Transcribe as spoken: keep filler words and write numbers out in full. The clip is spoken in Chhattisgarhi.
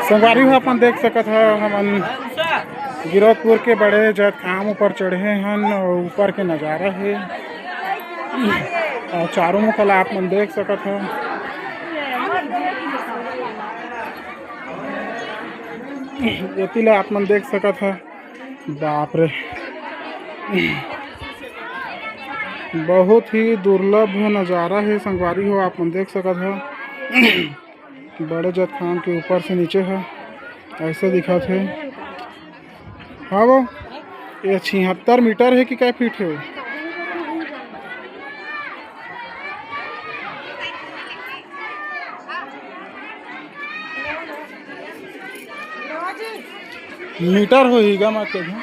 संगवारी हो, अपन देख सकत ह, हमन गिरौदपुर के बड़े जैतखाम ऊपर चढ़े हन अउ ऊपर के नजारा हे। अउ चारों मुखा ला आप मन देख सकत ह, एती ला आप मन देख सकत ह। बाप रे, बहुत ही दुर्लभ नजारा हे संगवारी हो, आप मन देख सकत ह। बड़े जैतखाम के ऊपर से नीचे ह, ऐसे दिखत हे। हाँ वो, ये छिहत्तर मीटर हे कि कै फीट हे? मीटर होही गा, मैं कह दूं।